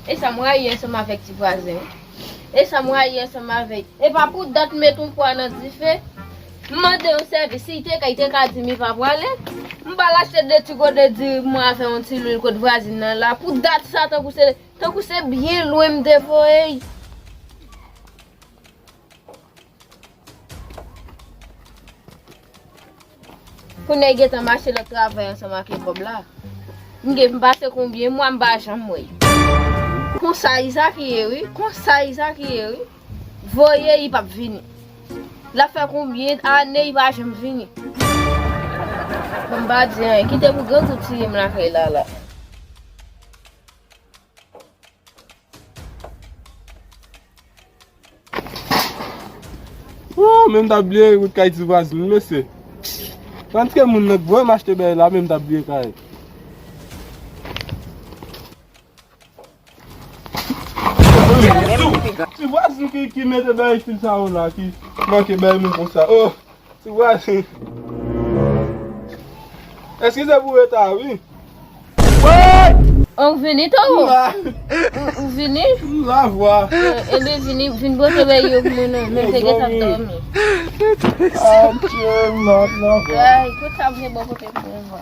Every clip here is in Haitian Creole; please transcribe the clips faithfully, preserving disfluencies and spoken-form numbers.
E sa m rayi ansanm avèk ti vwazen. E sa m rayi ansanm avèk. E pa pou dat m met yon pwa nan dife. M mande yon sèvis, si l te ka, li te ka di m li pa prale. M pral achte de ti gode diri pou mwen avè yon ti lwil kot vwazin nan la. Pou dat sa, tankou se, tankou se byen lwen m te voye l. Kounye a, l gentan mache lòt travay ansanm ak e kòb la. M gen, m pase konbyen mwa m pa janm wè l. Konsa Izaki ye wi, konsa Izaki ye wi. Voye, li p ap vini. L ap fè konbyen ane li pa janm vini. Bon, m pa di anyen, kite pou grangou tiye m lakay la la. Oh, men m t ap bliye wout kay ti vwazin, mesye. Tandiske moun nan k voye m achte bagay la, men m t ap bliye kay. Ti vwazin ki, ki mete bagay ti sa yo la, ki manke bay moun konsa. Oh, ti vwazin. Eskize pou reta, wi. Ou vini, Towo? M la. Ou, ou vini? M la, vwa. Eh, ebyen, vini, vin pote bay yo pou mwen non, men m te gentan ap dòmi. Adje, m la, m la, vwa. Ay, tout sa vle bò kote pou mwen, vwa.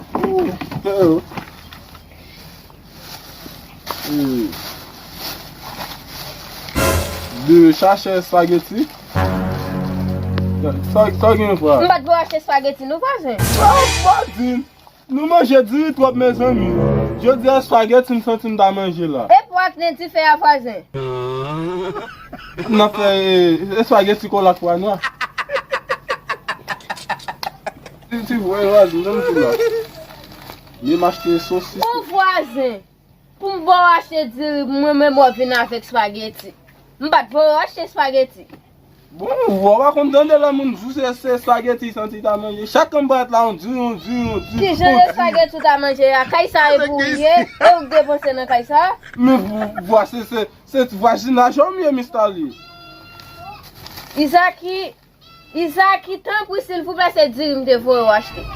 Hmm. De sachè espageti. Sa, sa gen, vwa? M pa t vle achte espageti, non, vwazen. Sa, vwazen. Nou manje diri twòp, mezanmi. Jodi a, espageti m santi m ta manje la. E pwa k nan dife a, vwazen? N ap fè, eh, espageti kola ak pwa nwa. Ti, ti vwazen, janm di la. Men m achte sosis. Ou vwazen, pou m ba w achte diri, mwen menm w ap vin avèk espageti. M pa t voye w achte espageti. Bon, ou pa konn tande lè moun di w se, se espageti li santi l ta manje. Chak kan m parèt la, on diri, on diri, on diri. Ki jan de espageti ou ta manje a? Kay sa e pou ou ye? E ou k depanse nan kay sa? Men vwa, se, se, se vwazinaj ou m ye, Mister Lee. Izaki, Izaki, tanpri, silvouplè, se diri m te voye w achte.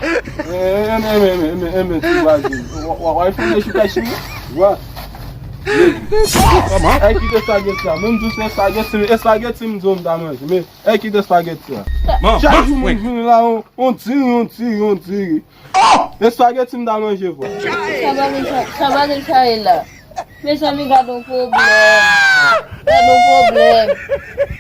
Eh, enben, enben, enben, enben, ti vwazen. W, w, w al fè yon chita chiri? Wa. Ay, kite espageti a. Mwen, m di w se espageti, espageti m di w m ta manje. Men, ay, kite espageti a. Chak jou, moun vini la, on, on diri, on diri, on diri. Espageti m ta manje, vwa. Sa bagay sa, sa bagay sa ye la? Mezanmi, gad on pwoblèm. Gad on pwoblèm.